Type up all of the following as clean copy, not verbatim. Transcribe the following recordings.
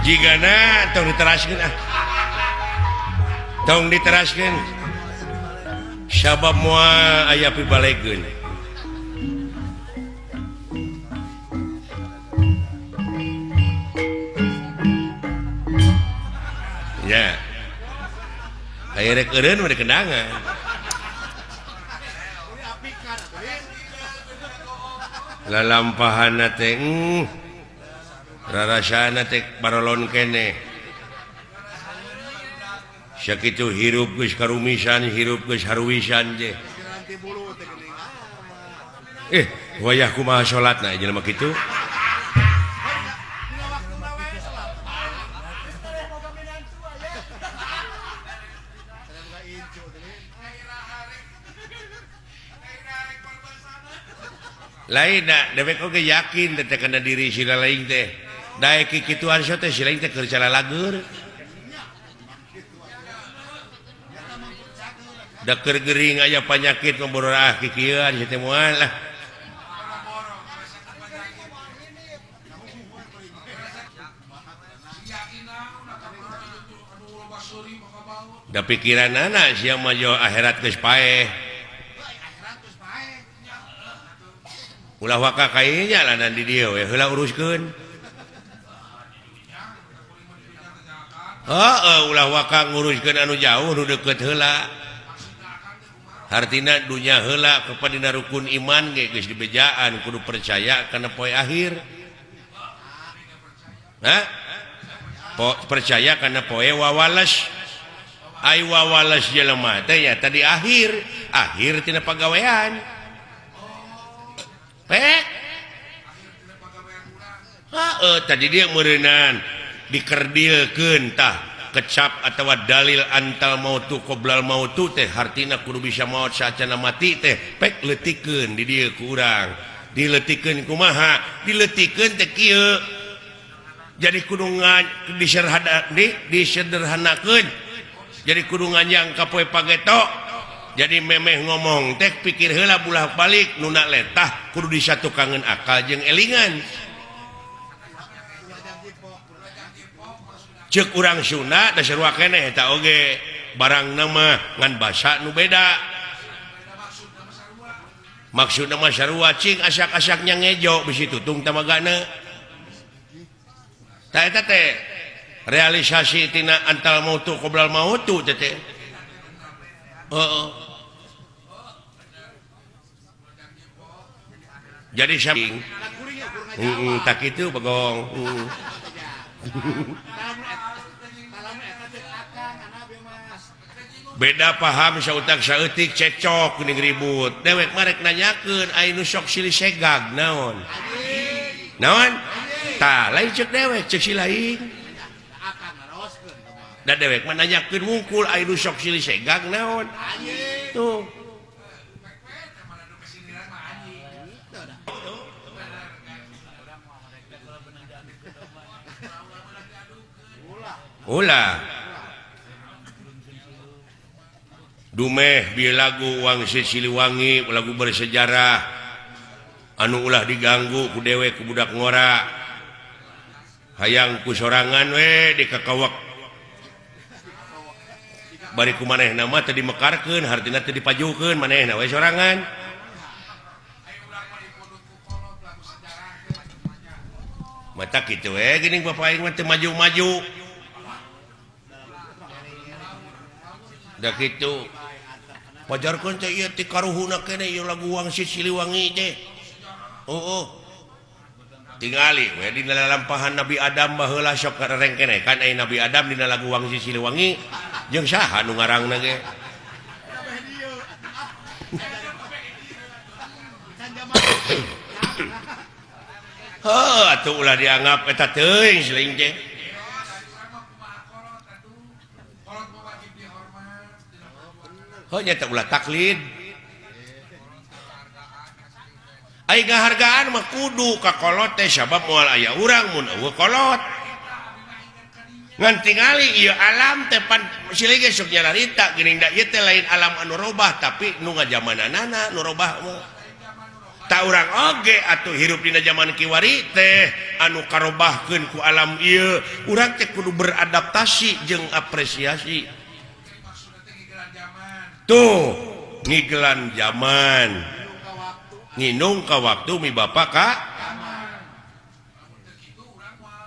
Jigana tong diteraskeun ah. Tong diteraskeun. Sabab moal aya pibalegeun. Ya. Aya rek eureun mah kendangan. Lalampahana teh rarasana teh barolon keneh. Sakitu hirup geus karumisan, hirup geus haruwisan je. Wayah kumaha salatna jelema kitu? Lain da dewek oge yakin teh kana diri sila lain teh. Daek kikituan so teh sila teh keur calalageur. Da keur gering aya panyakit ngobrol kikieuan si teh moal lah. Da pikiranana sia mah jo akhirat geus paeh. Ulah waka kainya lanan di dieu we heula uruskeun. Heeh, ulah waka nguruskeun anu jauh nu deukeut heula. Hartina dunya heula kepada dina rukun iman ge geus dibejaan kudu percaya kana poe akhir. Hah? Percaya kana poe wawales. Ai wawales jelema teh nya tadi akhir, akhir tina pagawean. Tadi dia meureunan dikerdilkeun tah kecap atawa dalil antal mautu qoblal mautu teh hartina kudu bisa maot saacana mati teh pek leutikeun di dieu ku urang dileutikeun kumaha dileutikeun teh kieu jadi kudu disederhanakeun jadi kudu nganjang ka poe pageto. Jadi memeh ngomong teh pikir heula bulah balik nuna letah kudu disatukangeun akal jeung elingan. Ceuk urang Sunda da sarua keneh eta oge barang nama ngan basa nu beda. Maksudna mah sarua cing asak-asaknya ngejo bisi tutung tamagana. Tah eta teh realisasi tina antal mautu qoblal mautu teh teh. Heeh. Jadi saking tak itu bagong. Beda paham sautak saeutik cecok geuning ribut. Dewek mah rek nanyakeun ai nu sok silih segag naon. Naon? Tah lain ceuk dewek ceuk si lain. Da dewek mah nanyakeun wungkul ai nu sok silih segag naon. Tuh. Ulah dumeh bi lagu Wangsit Siliwangi lagu bersejarah anu ulah diganggu ku dewek ku budak ngora hayang ku sorangan we dikakawak bari ku manehna mah teu dimekarkeun hartina teu dipajukeun manehna we sorangan mata kitu we geuning bapak aing mah teu maju-maju. Da kitu pajarkeun teh ieu ti karuhuna keneh ieu lagu Wangsit Siliwangi teh. Oh, tingali we dina lalampahan Nabi Adam baheula sok rengkeneh kan ai Nabi Adam dina lagu Wangsit Siliwangi jeung saha nu ngarangna ge. Heuh atuh ulah dianggap eta teuing siling teh. Heuh nya teh ulah taklid. Ai ngahargaan mah kudu ka kolot teh sabab moal aya urang mun eueuh kolot. Ngan tingali ieu alam teh pan silih ge sok nyararita geuning da ieu teh lain alam anu robah tapi nu ngajamananana nu robah mah. Tak urang oge atuh hirup dina zaman kiwari teh anu karobahkeun ku alam ieu, urang teh kudu beradaptasi jeung apresiasi. Tuh, ngigelan zaman. Nginung ka waktu mi bapak ka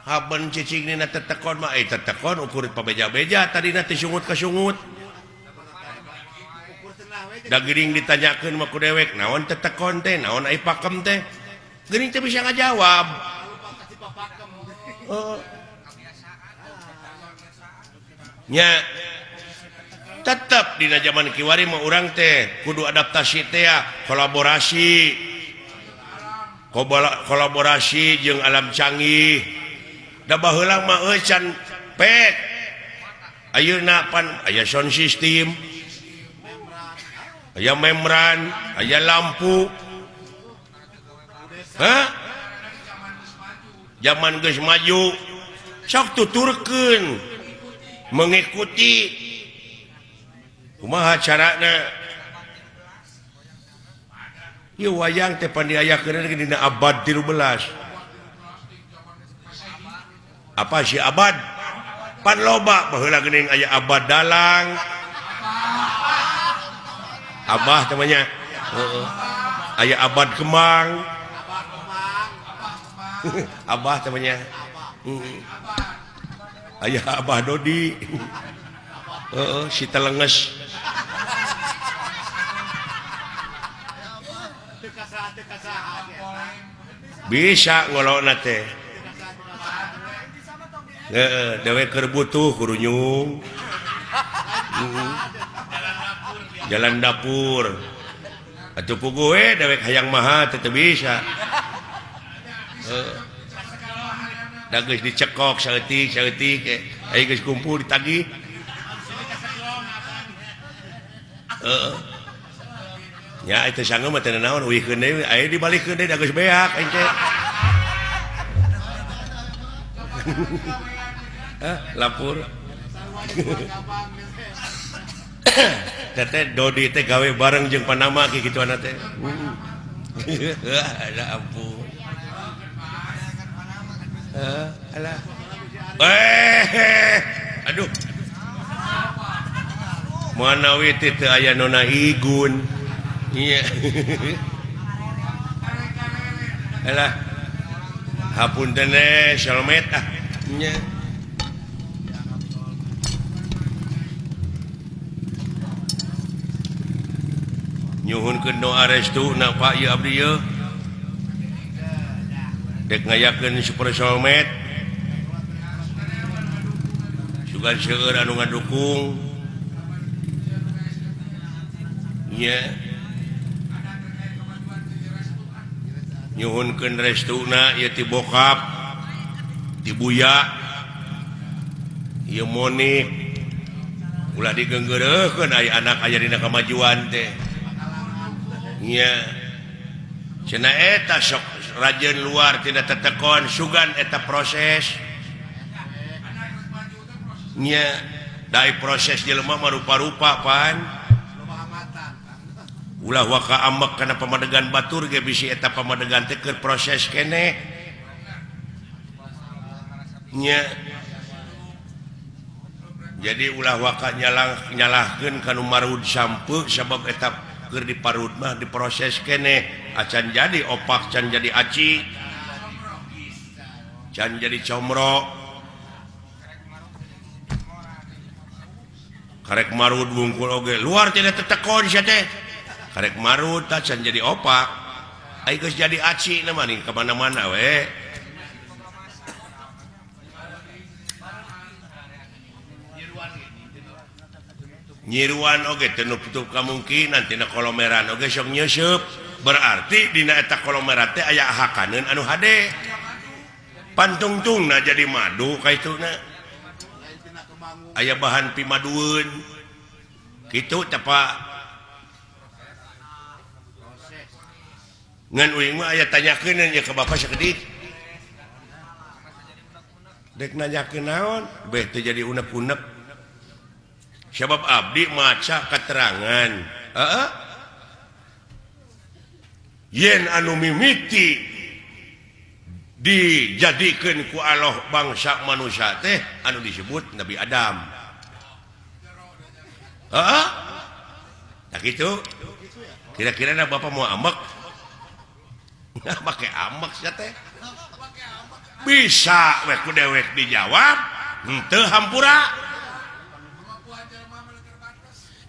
haben cicing dina tetekon mah tetekon ukur pabeja-beja tadina teh sungut ka sungut. Da geuning ditanyakeun mah ku dewek naon tetekon teh naon ai pakem teh geuning teh bisa ngajawab. Oh. Nya tetep dina zaman kiwari mah urang teh kudu adaptasi teh kolaborasi. Kolaborasi jeung alam canggih. Da baheula mah euy can pek. Ayeuna pan aya sound system. Aya membran, aya lampu. Hah? Zaman geus maju sok tuturkeun mengikuti kumaha carana. Ieu wayang teh pan diayakeun dina abad 13. Apa sih abad? Pan loba baheula geuning aya abad dalang. Abah temannya. Heeh. Aya abad kemang. Abah temannya. Heeh. Aya Abah Dodi. Heeh, si telenges. Bisa ngolokna teh. Heeh, dewek keur butuh kurunyung. Jalan dapur. Atuh puguh we dewek hayang maha teh teu bisa. Heeh. Da geus dicekok saeutik-saeutik aya geus kumpul ditagih. Heeh. Nya eta sange mah teu naon uihkeun deui aya dibalikeun deui da geus beak aing teh. Hah, lapor. Teteh Dodi teh gawe bareng jeung Panama ki kituana teh. Alah ampun. Alah. Aduh. Manawi teh teu aya nona Igun. Iya. Alah. Hapunten salmet ah. Nya. Nyuhunkeun doa restu na Pak ieu abdi ieu. Dek ngayakeun super solmet. Sugan seueur anu ngadukung. Nya. Nyuhunkeun restuna ieu ti bokap, ti buya, ieu Monik. Ulah digeunggeureuhkeun aya anak aya dina kamajuan teh. Nya. Cenah eta sok rajin luar tidak tetekon sugan eta proses. Nya, dai proses jelema mah rupa-rupa pan. Ulah waka amek kana pamadegan batur ge bisi eta pamadegan teh keur proses keneh. Nya. Jadi ulah waka nyalahkeun ka nu marud sampeu sabab eta keur diparud mah diproses keneh acan jadi opak, can jadi aci, can jadi comro. Karek marud wungkul oge luar tidak tetekon sia teh. Karek marud tah can jadi opak. Ai geus jadi aci na mah ka mana-mana we. Nyiruan oge teu nutup kamungkinan tina kolomeran oge sok nyeuseub. Berarti dina eta kolomeran teh aya hakaneun anu hade. Pantungtungna jadi madu kaituna. Aya bahan pimadueun. Kitu teh Pak. Ngan uing mah aya tanyakeun nya ka bapak sakedik. Dek nanyakeun naon? Beh teu jadi unek-unek. Sebab abdi maca keterangan. Heeh. Yen anu mimiti dijadikeun ku Allah bangsa manusia teh anu disebut Nabi Adam. Heeh. Tah kitu. Kira-kira na bapak mau ambek? Nggak pakai ambek sia teh. Bisa we ku dewek dijawab, henteu hampura.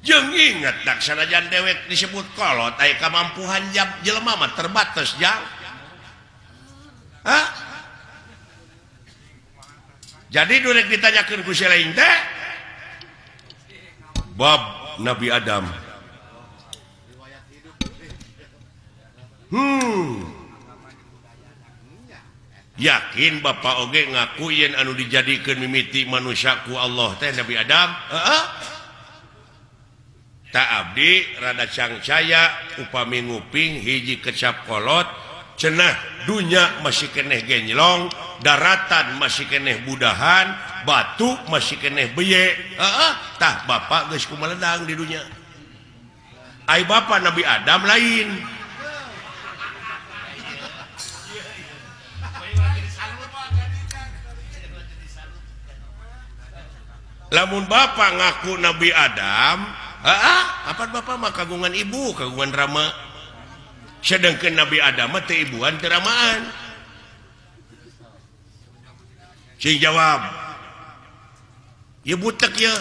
Jeung inget dak sanajan dewek disebut kolot aya kamampuhan jam jelema mah terbatas jang. Hah? Jadi durek ditanyakeun ku si lain teh bab Nabi Adam. Yakin bapak oge ngaku yen anu dijadikeun mimiti manusia ku Allah teh Nabi Adam? Heeh. Tak abdi rada cangcaya upami nguping hiji kecap kolot cenah dunya masih keneh genjlong, daratan masih keneh budahan, batu masih keneh beye. Heeh, tah bapak geus kumeledang di dunya. Ai bapak Nabi Adam lain. Lamun bapak ngaku Nabi Adam, heeh, apa bapak mah kagungan ibu, kagungan rama. Sedangkan Nabi Adam mah teu ibuan teu ramaan. Sing jawab. Ieu butek ye.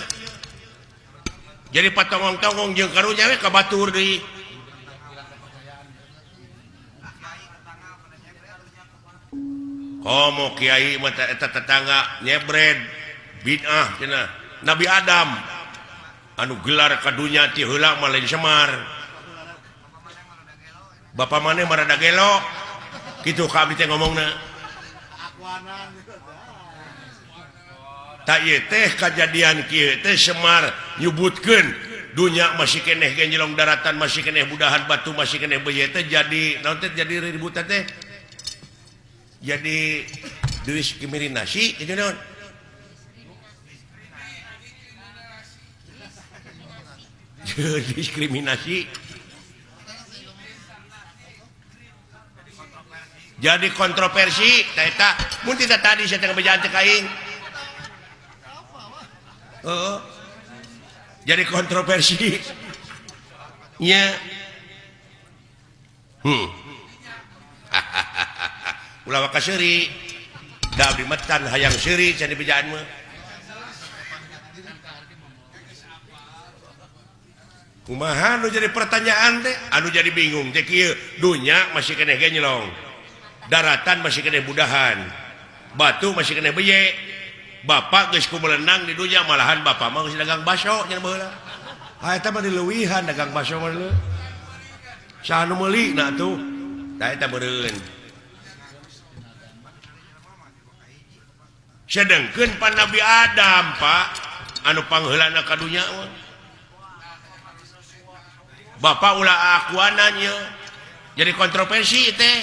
Jadi patongong-tongong jeung karunya we ka batur deui. Komo kiai mah eta tetangga nyebred bid'ah cenah. Nabi Adam anu gelar ka dunya ti heula mah lain Semar. Bapak maneh mah rada gelo. Kitu ka abdi teh ngomongna. Tak ieu teh kajadian kieu teh Semar nyebutkeun dunya masih keneh genjelong, daratan masih keneh budahan, batu masih keneh beuye teh jadi naon teh jadi ributan teh. Jadi diskriminasi itu naon? Diskriminasi. Jadi kontroversi tah eta mun tidak tadi saya teh bejaan teh ka aing. Heeh. Jadi kontroversi. Nya. Ulah waka seuri. Da abdi metan hayang seuri cenah bejaan mah. Kumaha nu jadi pertanyaan teh? Anu jadi bingung teh kieu, dunya masih keneh genjlong. Daratan masih keneh budahan. Batu masih keneh beye. Bapak geus kumelenang di dunya malahan bapak mah geus dagang baso nya baheula. Ah eta mah dileuwihan dagang baso mah leuh. Saha nu meuli na atuh? Tah eta beureun. Sedengkeun pan Nabi Adam, Pak, anu pangheulana ka dunya mah. Bapak ulah akuanan ye. Jadi kontroversi teh.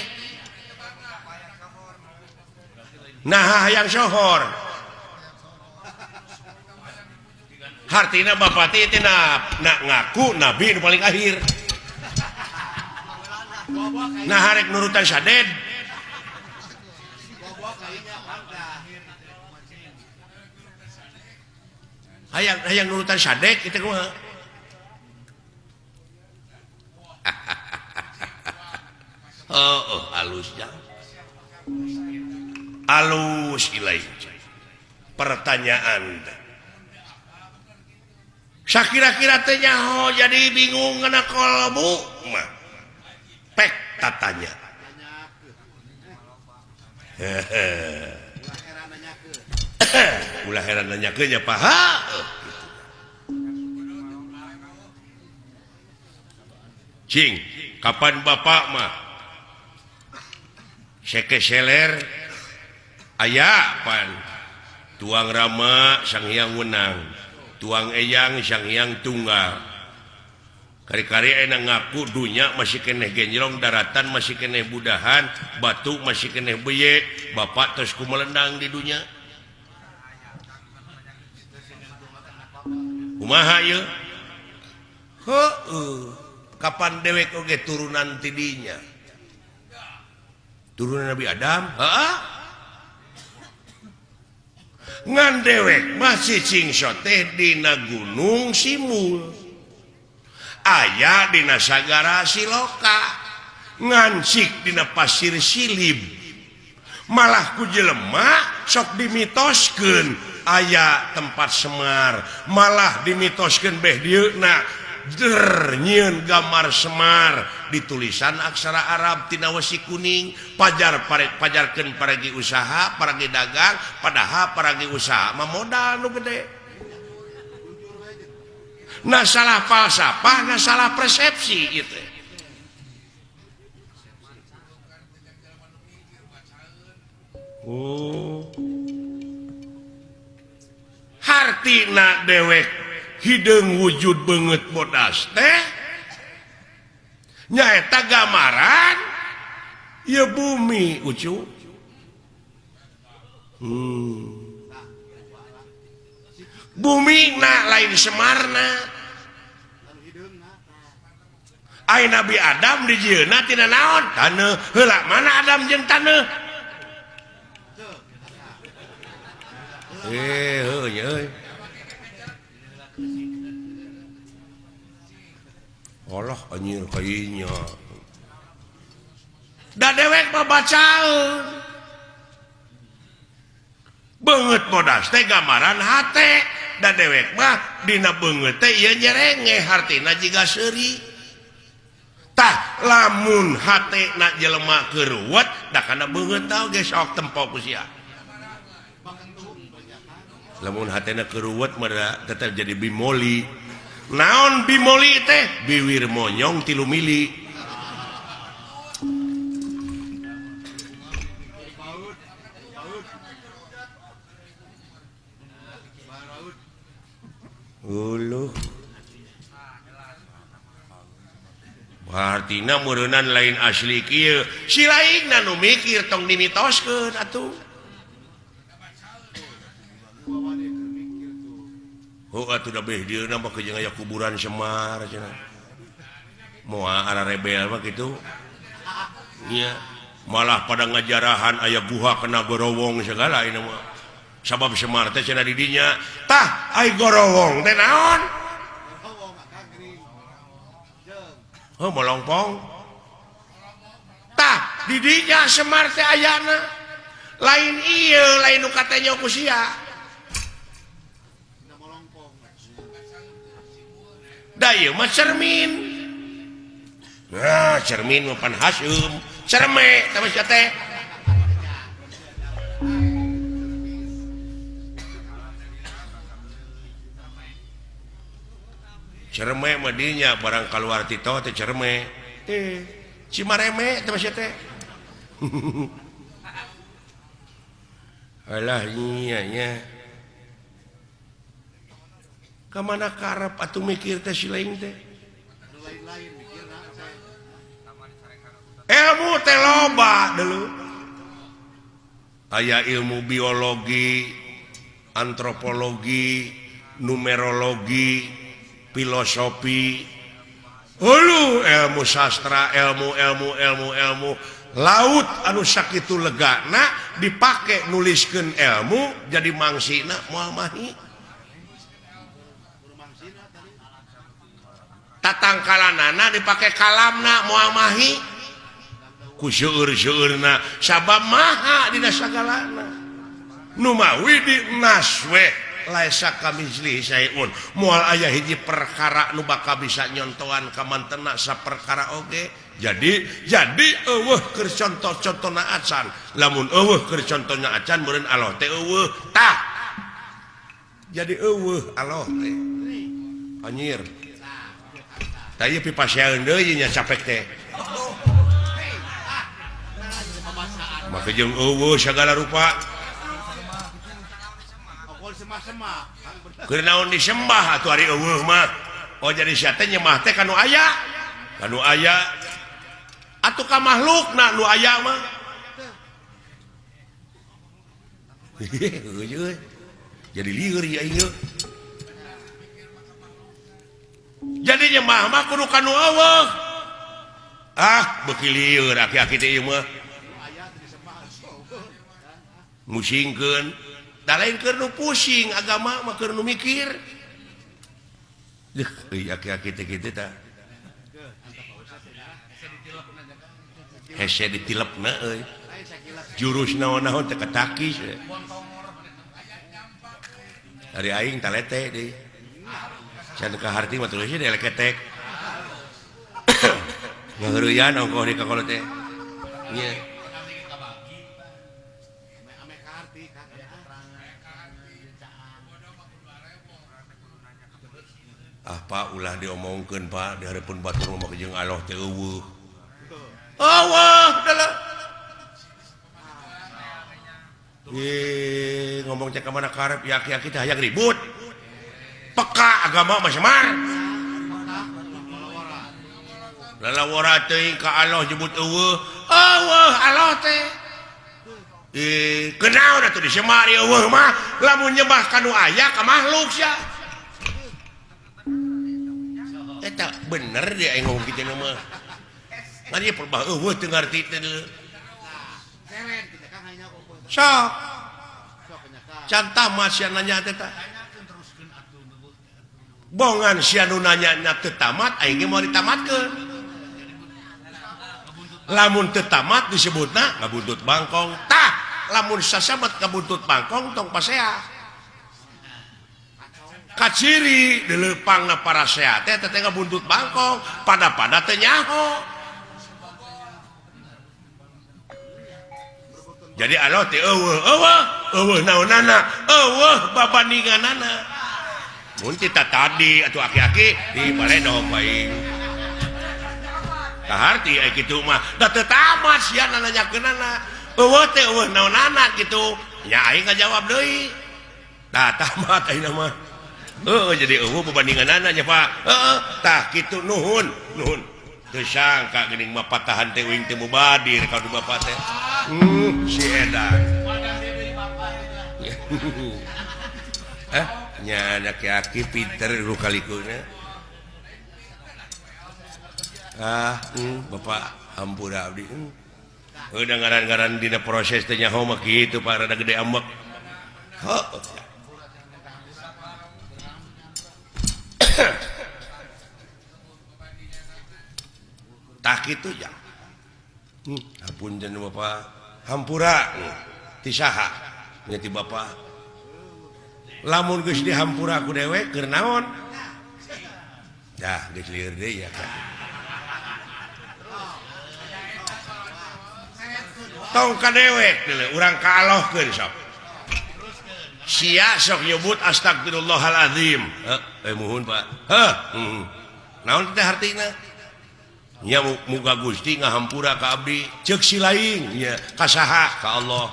Nah hayang sohor. Hartina bapak teh teh na ngaku nabi nu paling akhir. Nah harek nurutan saded. Hayang hayang nurutan sadek kitu kumaha? Oh, oh halus jang. Alus ilai. Pertanyaan. Sakira-kira teh nyaho jadi bingung ngana kolbu mah. Pek tatanya. Ulah heran nanyakeun nya Pak. Cing, kapan bapak mah sekeseler aya pan tuang rama sang hyang wenang, tuang eyang sang hyang tunggal. Kari-kari enak ngaku dunya masih keneh genjlong, daratan masih keneh budahan, batu masih keneh beye, bapak terus kumelendang di dunya. Kumaha ieu? Heueuh, kapan dewek oge turunan ti dinya? Turunan Nabi Adam. Heeh. Ngan dewek mah cicing teh dina Gunung Simul. Aya dina Sagara Siloka. Ngancik dina Pasir Silib. Malah ku jelema sok dimitoskeun aya tempat Semar, malah dimitoskeun beh dieuna der nyieun gambar Semar ditulisan aksara Arab tina wesi kuning, pajar pajarkeun paragi usaha, paragi dagang, padahal paragi usaha mah modal nu gede. Nah salah falsafah, nah salah persepsi ieu teh. Oh. Hartina dewek hideung wujud beungeut bodas teh nyaeta gambaran ieu bumi ucu. Bumi na lain Semarna. Ai Nabi Adam dijieunna tina naon? Taneuh. Heula mana Adam jeung taneuh? Allah anjir kayaknya. Da dewek mah bacaeun. Beungeut bodas teh gambaran hate. Da dewek mah dina beungeut teh ieu nyerenge hartina jiga seuri. Tah lamun hate na jelema keuruwet da kana beungeut tah geus sok tempo ku sia. Lamun hatena keruwet mah tetep jadi bimoli. Naon bimoli teh? Biwir monyong 3 mili. Uluh. Hartina meureunnan lain asli kieu. Si lainna nu mikir tong dimitoskeun atuh. Oh atuh da beh dieuna mah jeung aya kuburan Semar cenah. Moal ara rebel mah kitu. Nya malah pada ngajarahan aya guha kena gorowong segala ieu mah. Sabab Semar teh cenah di dinya. Tah ai gorowong teh naon? Heuh molongpong. Tah di dinya Semar teh ayana. Lain ieu lain nu katanya ku sia. Da ieu mah cermin. Nah, cermin mah pan haseum. Cerme tah mah sia teh. Cerme mah dinya barang kaluar ti tol teh cerme. Cimareme teh mah sia teh. Alah nya nya. Ka mana karep atuh mikir teh si lain teh. Ilmu teh loba dulu. Aya ilmu biologi, antropologi, numerologi, filosofi, hulu ilmu sastra, ilmu ilmu ilmu ilmu laut anu sakitu legana dipake nuliskeun ilmu jadi mangsina moal mahi. Tatangkalanana dipake kalamna moal mahi. Ku seueur-seueurna sabab maha dina sagalana. Nu mawi di naswe laisa kamitslihi syai'un. Moal aya hiji perkara nu bakal bisa nyontoan ka mantena saperkara oge. Jadi eueuh keur contoh-contona acan. Lamun eueuh keur contohna acan meureun Allah teh eueuh. Tah. Jadi eueuh Allah teh. Anjir. Tah ieu pipasean deui nya capek teh. Maka jeung eueuh sagala rupa. Keur naon disembah atuh ari eueuh mah. Oh jadi sia teh nyembah teh ka nu aya. Ka nu aya. Atuh ka makhlukna nu aya mah. Jadi lieur ieu aing. Jadi nyembah mah kudu ka nu eueuh. Ah, beuki lieur aki-aki teh ieu mah. Musingkeun da lain keur nu pusing agama mah keur nu mikir. Deuh euy aki-aki teh kitu tah. Hese ditilepna euy. Jurus naon-naon teh katakis. Ari aing talete deui. Can kaharti mah terus deui leketek. Ngaheureuyan ongkoh di kakolot teh. Nya. Ah Pak ulah diomongkeun Pak di hareupeun batur mah jeung Allah teh eueuh. Eueuh dalah. Ye ngomong cek ka mana karep ya aki-aki teh hayang ribut. Peka agama mah semar. Lalawara teuing ka Allah nyebut eueuh. Eueuh Allah teh. Kenaon atuh disemar eueuh mah lamun nyembah ka nu aya ka makhluk sia. Eta bener dia aing ngomong kitu mah. Ngan ieu perbah eueuh teu ngarti teh deuleu. Sok. Can tamat sia nanya teh tah. Bongan sia nu nanya nya teu tamat aing ge moal ditamatkeun. Lamun teu tamat disebutna ngabuntut bangkong. Tah, lamun sasabat ngabuntut bangkong tong pasea. Kaciri dileupangna parasea teh teh ngabuntut bangkong, pada-pada teu nyaho. Jadi Allah teh eueuh, eueuh, eueuh naonana, eueuh babandinganana. Mun tita tadi atuh aki-aki di baledog aing. Kaharti ai kitu mah da teu tamat sia nanyakeunana. Eueuh teh eueuh naonana kitu. Nya aing ngajawab deui. Tah tamat ayeuna mah. Heuh jadi eueuh babandinganana nya Pak. Heuh tah kitu nuhun, nuhun. Teu sangka geuning mah patahan teh uing teh mubadir ka du bapak teh. Si edan. Nya aki-aki pinter nu kalikuna. Ah, bapak hampura abdi. Udah ngaran-ngaran dina proses teh nyaho mah kitu Pak rada gede ambek. Heuh. Tah kitu ja. Hapunten bapak. Hampura ti saha? Nya ti bapak. Lamun geus dihampura ku dewek keur naon? Dah geus lieur deui ya. Tong ka dewek deuleu urang ka Allahkeun sok. Sia sok nyebut astagfirullahalazim. Heuh, muhun Pak. Heuh, Naon teh hartina? Nya muga Gusti ngahampura ka abdi, ceuk si lain nya ka saha? Ka Allah.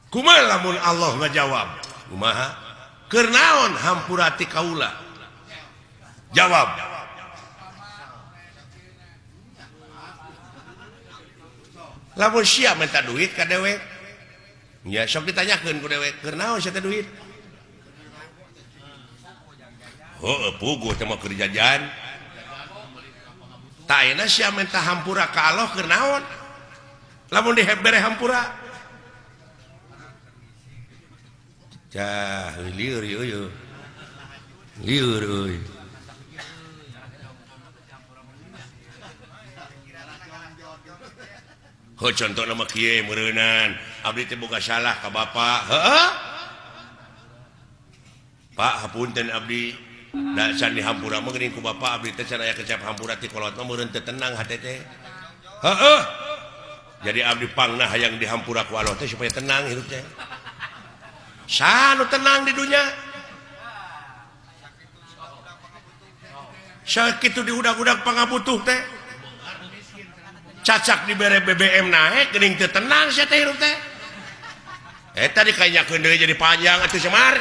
Kumaha lamun Allah ngajawab? Kumaha? Keur naon hampura ti kaula? Jawab. Lamun sia minta duit ka dewek, nya sok ditanyakeun ku dewek, keur naon sia teh duit? Heuh, puguh teh mah keur jajan. Tah ayeuna sia minta hampura ka Allah keur naon? Lamun dibere hampura. Cah, lieur ieu. Lieur euy. Heuh contohna mah kieu meureunan, abdi teh boga salah ka bapa. Heuh. Pak hapunten abdi. Da can dihampura mah geuning ku bapa abdi teh can aya kecap hampura ti kolot mah meureun teu tenang hate teh. Heuh. Jadi abdi pangna hayang dihampura ku Allah teh supaya tenang hidup teh. Saha nu tenang di dunya? Sakitu diudag-udag pangabutuh teh. Cacak dibere BBM naek geuning teu tenang sia teh hirup teh. Eta dikainyakeun deui jadi panjang atuh Semar.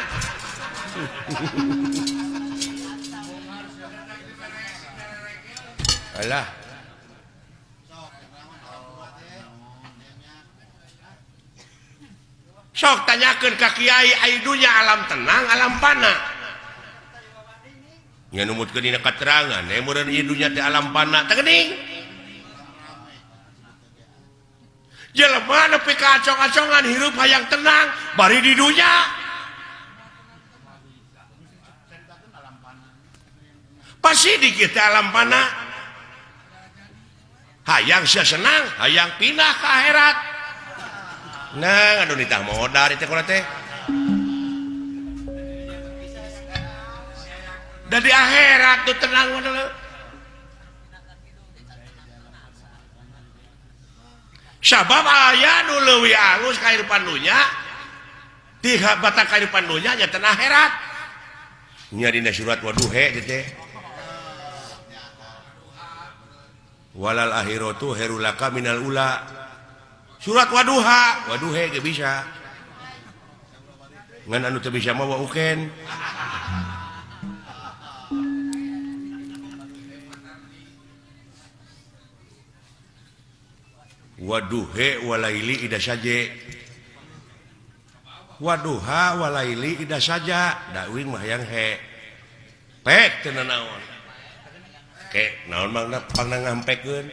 Alah. Sok tanyakeun ka kiai ai dunya alam tenang alam pana. Nya numutkeun dina katerangan meureun ieu dunya teh alam pana teh geuning. Jelema nepi ka acong-acongan hirup hayang tenang bari di dunya. Pasti di kita alam pana. Hayang sia senang, hayang pindah ke akhirat. Nah, aduh nitah modal itu kalau teh. Dari akhirat tuh tenang modal. Sabab aya nu leuwih alus kahirupan dunya, ti batang kahirupan dunya nya teh akhirat. Nya dina surat waduhe teh. Walal akhiratu khairul laka minal ula. Surat waduha, waduhe ge bisa. Ngan anu teu bisa mah wa uken. Waduhe walaili ida saje. Waduha walaili ida saja. Da uing mah hayang he. Pek teu nanaon. Ke naon mangna pangna ngampekeun.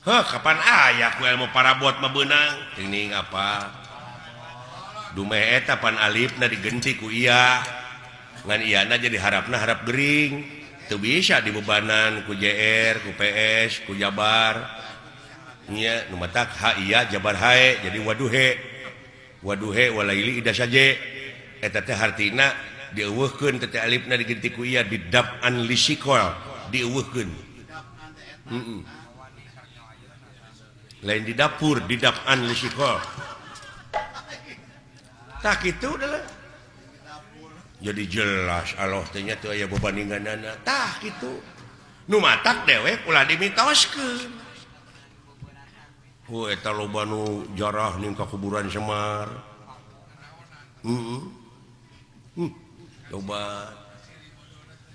Heuh kapan aya ku ilmu parabot mah beunang. Teuing apa? Dumeh eta pan alifna digenti ku iya. Ngan iyana jadi harapna harap gering. Teu bisa dibebanan ku JR, ku PS, ku Jabar. Nya nu matak ha iya Jabar hae jadi waduhe. Waduhe walaili ida saje. Eta teh hartina dieuweuhkeun teh alifna digenti ku iya didap'an lisikol dieuweuhkeun. Heeh. Lain di dapur didap'an lisikol. Tah kitu adalah. Jadi jelas Allah teh nya teu aya bebandinganana. Tah kitu. Nu matak dewek ulah dimitoskeun. Hu eta loba nu jarah ning ka kuburan Semar. Heeh. Loba.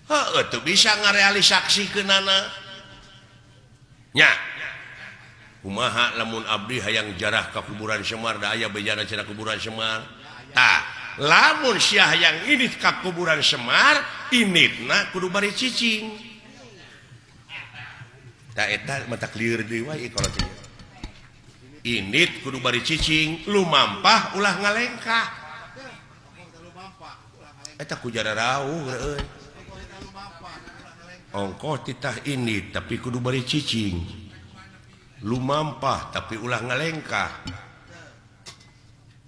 Heuh teu bisa ngarealisaksikeunana. Nya. Kumaha lamun abdi hayang jarah ka kuburan Semar da aya bejana cenah kuburan Semar. Tah, lamun sia hayang indit ka kuburan Semar, inditna kudu bari cicing. Tah eta mata lieur deui wae kalau teh. Indit kudu bari cicing, lumampah ulah ngalengkah. Eta ku jara rauh euy. Ongkoh titah indit tapi kudu bari cicing. Lumampah tapi ulah ngalengkah.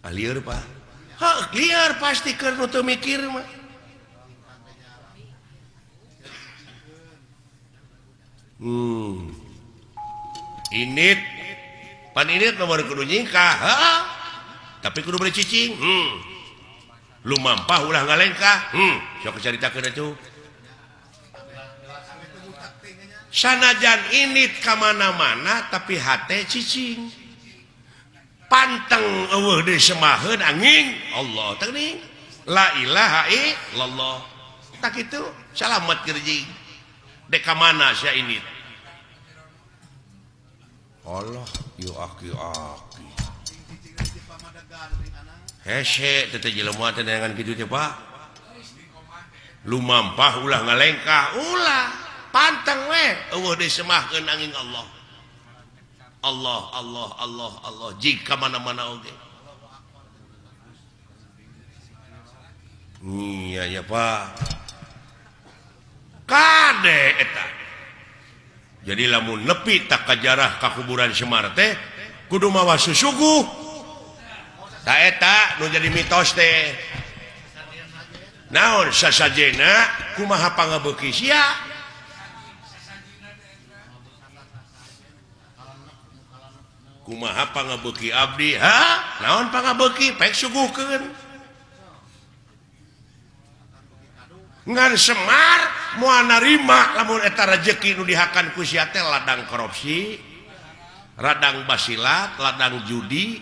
Ah lieur Pak. Hah, liar pasti keur nu teu mikir mah. Init pan init nomor kudu nyingkah, heeh. Tapi kudu bari cicing. Lumampah ulah ngalengkah. Sok caritakeun atuh. Sanajan init ka mana-mana tapi hate cicing. Panteng eueuh deui semaheun angin Allah teh ning la ilaha illallah. Tak kitu salamet gerjing. Dek ka mana sia ini? Allah yu aki-aki. Hese teh jelema teh neangan kitu teh Pak. Lumampah ulah ngalengkah ulah panteng we eueuh deui semahkeun angin Allah. Allah Allah Allah Allah jika mana-mana oge. Iya ya Pak. Kade eta. Jadi lamun nepi tak kajarah ka kuburan Semar teh kudu mawa susuguh. Ta eta nu jadi mitos teh. Naon sasajena kumaha pangabeuki sia? Kumaha pangabeuki abdi? Ha? Naon pangabeuki? Pek suguhkeun. Ngan Semar moal narima lamun eta rejeki nu dihakan ku sia teh ladang korupsi, ladang basilat, ladang judi.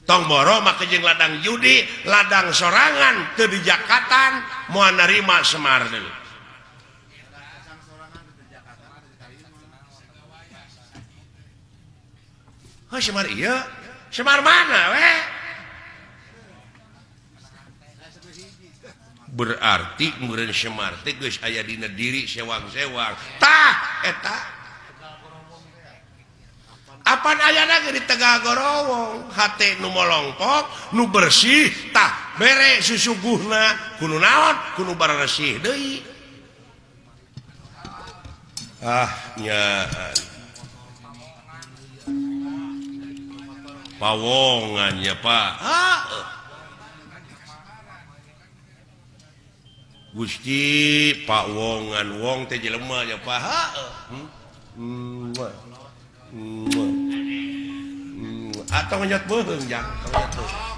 Tong boro make jeung ladang judi, ladang sorangan teu dijakatan moal narima Semar deui. Hah, Semar iya? Semar mana we? Berarti meureun Semar teh geus aya dina diri sewang-sewang. Tah eta. Ayana ge di Tegal Gorowong hate nu molongkok nu bersih tah bere susuguhna kudu naon kudu baresih deui. Ah nya pawongan ya Pak. Ah Gusti Pak wongan wong teh jelema ya Pak. Atau ngejot beuheung jang, ngejot beuheung.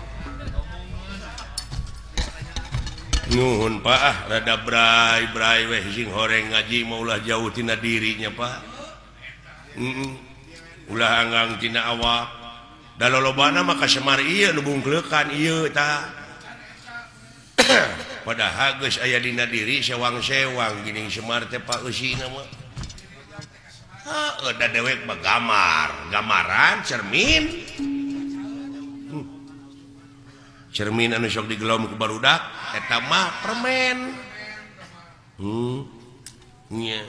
Nuhun Pak, ah rada bray-bray weh sing horeng ngaji mah ulah jauh tina dirinya Pak. Ulah anggang tina awak. Da lolobana mah ka Semar ieu nu bungkleukan ieu tah. Padahal geus aya dina diri sewang-sewang geuning Semar teh Pak eusina mah. Heuh da dewek mah gamar, gamaran cermin. Cermin anu sok digelom ku barudak eta mah permen. Nya.